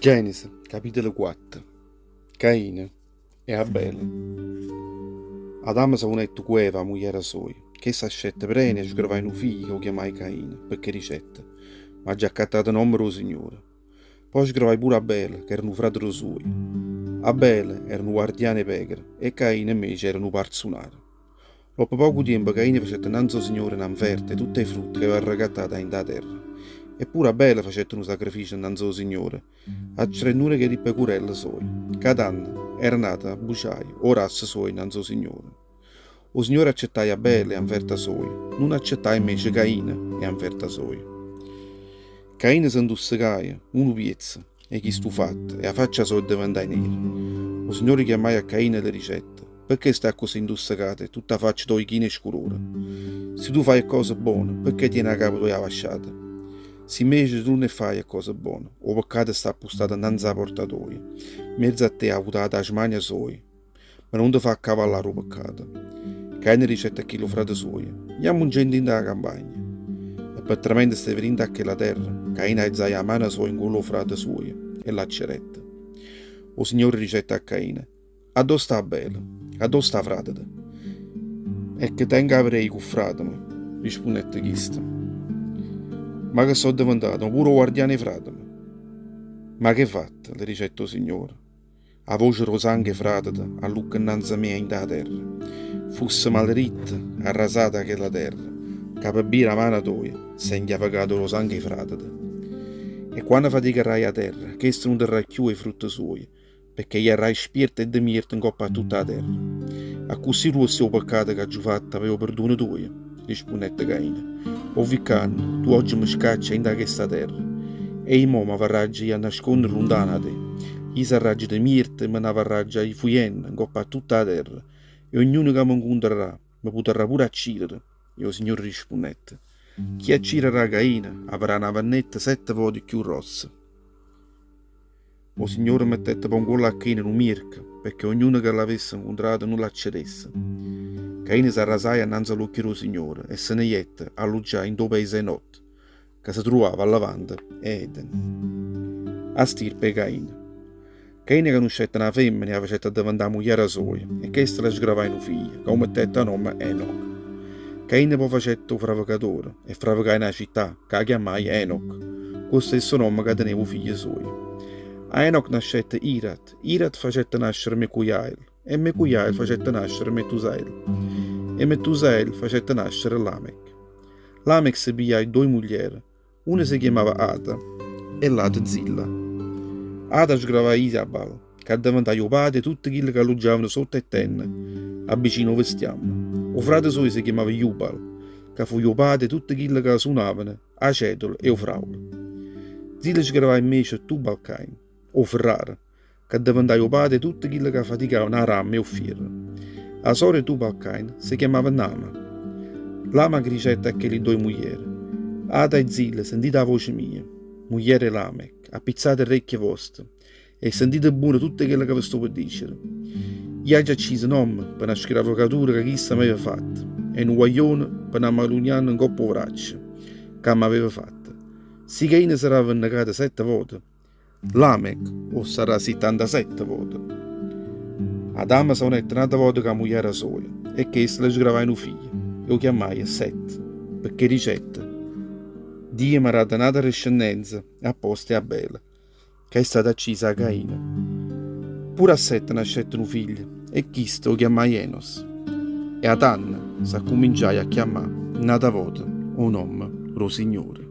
Genesi, capitolo 4 Caino e Abele Adamo s'aunette cu Eva, 'a mugliera soja. Chesta ascette prena e sgravaje nu figlio ca 'o chiamaje Caino, pecché dicette, M'aggio accattato n'ommo d' 'o Signore. Po' sgravaje pure Abele, ca era nu frate d' 'o suojo. Abele era nu guardiano 'e pecore e Caino invece era nu parzunaro. Doppo poco tiempo Caino facette 'nnanze 'o Signore na 'nferta 'e tutt' 'e frutte ch'aveva arrecattato 'a 'int' 'a terra. E pure Abele facette nu sacrificio 'nnanze 'o Signore, accerenno una 'e chelli pecurelle soje, ca tanno era nata abbuciaje 'o rasso suojo 'nnanze 'o Signore. O Signore accettaje Abele e 'a 'nferta soja, nun accettaje 'mmece Caino e 'a 'nferta soja. Caino se 'ntussecaje unu piezzo 'e chistu fatto e 'a faccia soja addeventaje nera. O Signore chiammaje a Caino e le dicette, Pecché stai accussì 'ntussecato e tutta 'a faccia toja china 'e scurore? Si tu faje 'e ccose bbone, pecché tiene 'a capa toja avasciata? Si 'mmece tu nun 'e ffaje 'e ccose bbone, 'o peccato sta appustato 'nnanze 'a porta toja, 'mmiezzo a te ha avutato 'a smania soja. Ma nun te fa accavallà d' 'o peccato. Caino dicette a chillu frate suojo, Jammuncenne dint' 'a campagna. E pe tramente steva dint' a chella terra, Caino aizaje 'a mana soja 'ncuollo 'o frate suojo e l'accerette. O Signore dicette a Caino, Addò sta Abele? Addò sta fràtete? E che tengo 'a verè i' cu fràtemo? Rispunnette chisto. Ma che so' addeventato pure 'o guardiano 'e fràtemo? Ma ch'hê fatto? le dicette 'o Signore. 'A voce d' 'o sanghe 'e fràtete allucca 'nnanze a me 'int' 'a terra. Fusse maleditto, arrasata chella terra, ca pe bbia d' 'a mana toja s'è 'nchiavecato d' 'o sanghe 'e fràtete. E quanno faticarraje 'a terra, chesta nun darrà cchiù 'e frutte suoje, pecché jarraje spierto e demierto 'ncopp' a tutta 'a terra. Accussì gruosso è 'o peccato ch'aggio fatto p'avè 'o perdono tuojo? rispunnette Caino. O vi' ccanno, tu ogge me scacce 'a 'int'a chesta terra, e i' mo m'avarraggio i' a nasconnere luntano 'a te. I' sarraggio demierto e me n'avarraggio a i' fujenno 'ncopp' a tutta 'a terra, e ognuno ca me 'ncuntrarrà me putarrà pure accirere. E 'o Signore rispunnette, Chi accirerà Caino avrà na vennetta sette vote cchiù grossa. O Signore mettette po' 'ncuollo a Caino nu mierco, pecché ognuno ca l'avesse 'ncuntrato nun l'acceresse. Caino s'arrasaje annanze a l'uocchie d' 'o Signore e se ne jette a alluggià 'int' 'o paese 'e Nod, ca se truvava a levante 'e Eden. A stirpe 'e Caino. Caino canuscette na femmena e 'a facette addeventà mugliera soja, e chesta le sgravaje nu figlio, ca 'o mettette a nomme Enoch. Caino po' facette 'o fravecatore e fravecaje na città, ca 'a chiammaje Enoch, cu 'o stesso nomme ca teneva 'o figlio suojo. A Enoch nascette Irad, Irad facette nascere Mecujael, e Mecujael facette nascere Metusael, e Metusael facette nascere Lamech. Lamech se pigliaje doje mugliere, una se chiammava Ada e l'ata Zilla. Ada sgravaje Jabal, ca addeventaje 'o pate 'e tutte chille ca alluggiavano sotto 'e tenne, abbicino 'o vestiamme. O frate suojo se chiammava Jubal, ca fuje 'o pate 'e tutte chille ca sunavano 'a cetola e 'o fraulo. Zilla sgravaje 'mmece Tubalcain, 'o ferraro, ca addeventaje 'o pate 'e tutte chille ca faticavano 'a ramma e 'o fierro. A sora 'e Tubalcain se chiammava Nama. Lamech dicette a chelli ddoje mugliere, Ada e Zilla, sentite 'a voce mia, mugliere 'e Lamech, appizzate 'e rrecchie voste, E sentite buono tutto chello ca ve sto pe dicere. Io aggio acciso n'ommo pe na scravacatura ca chisto m'aveva fatto e nu guaglione pe na malugnana ncopp' 'o vraccio ca m'aveva fatto. Si Caino sarrà vennecato sette vote, Lamech 'o sarrà sittantasette vote. Adamo s'aunette n'ata vota cu 'a mugliera soja e chesta le sgravaje nu figlio e 'o chiammaje Set, pecché dicette, Dio m'ha dato n'ata discennenza a posto 'e Abele. ca è stata accisa 'a Caino. Pure a Set nascette nu figlio e chisto 'o chiammaje Enos. E 'a tanno s'accumminciaje a chiammà n'ata vota 'o nomme d' 'o Signore.